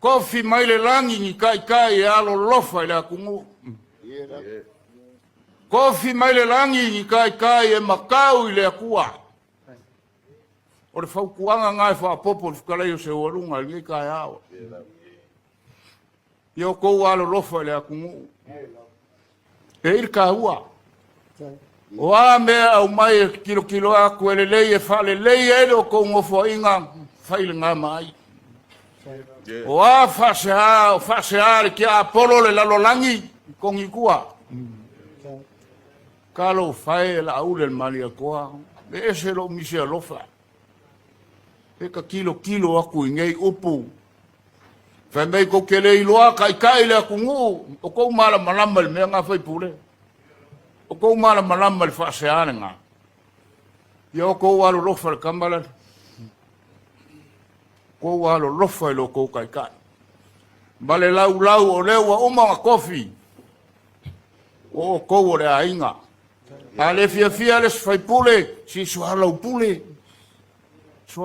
Tofi mai le lagi ni taitai e alolofa i le atunuu. Tofi mai le lagi ni taitai e matau i le Atua. O le fautuaga lena e faaopoopo i le fetalai o Seualuga i lenei taeao. Ia outou alolofa i le atunuu. E i le taua. O a mea e aumai e tilotilo atu e lelei e faalelei ai le outou nofoaiga, fai lena ma ai. O a faasea, o faasea le tiapolo le lalolagi, togi i tua. Talofa e Laauli o le Malietoa, e ese lou misi alofa. E ta tilotilo atu i nei upu. Fai mai tou te le iloa taitai le atunuu, o tou malamalama i le mea na faipule. O tou malamalama i le faasea lena. Ia o tou alolofa i le tama lale. Tou alolofa i lo tou taitai. Ma le laulau o lea ua uma ona tofi, o outou o le aiga. A le fiafia le isi faipule, si soalaupule.